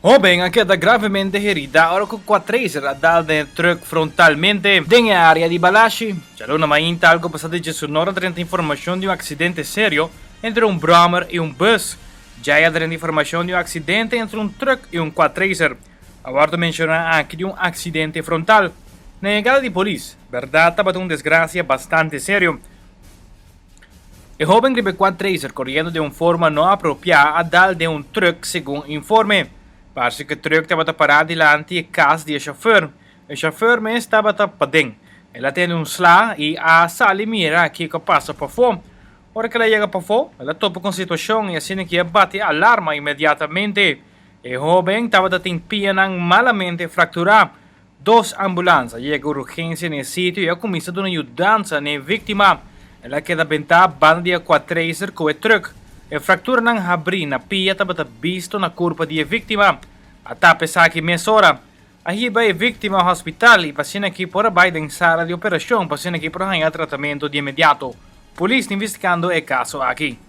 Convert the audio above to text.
Hoben a keda gravemente herida ora ku kuatreiser a dal den e trùk frontalmente den e área di Balashi. Djaluna mainta algu pasa di djesunor a drenta informashon di un aksidente serio entre un bròmer i un bùs. Djai a drenta informashon di un aksidente entre un trùk i un kuatreiser. A wòrdu menshoná aki di un aksidente frontal. Na yegada di polis, bèrdat tabata un desgrasia bastante serio. E hoben riba e quadracer coriendo den un forma no apropiá a dal den un truck segun informe. Parse cu e truck tabata pará dilanti e cas di e chauffeur. E chauffeur mes tabata paden. El a tende un sla y a sali mira kico a pasa pafó. Ora cu el a yega pafó, el a topa cu un situacion y asina cu e a bati e alarma inmediatamente. E hoben tabata tin pianan malamente fracturá. Dos ambulans a yega urgensia na e sitio i a kuminsá duna yudansa na e víktima. El a keda bentá banda di e kuatreiser ku e trùk. E frakturanan habrí na pia tabata bisto na kurpa di e víktima. A tapa esaki mesora. A hiba e víktima hospital i pa asina ki por a bai den sala di operashon pa asina ki por haña tratamentu di inmediato. Polis ta investigando e kaso aki.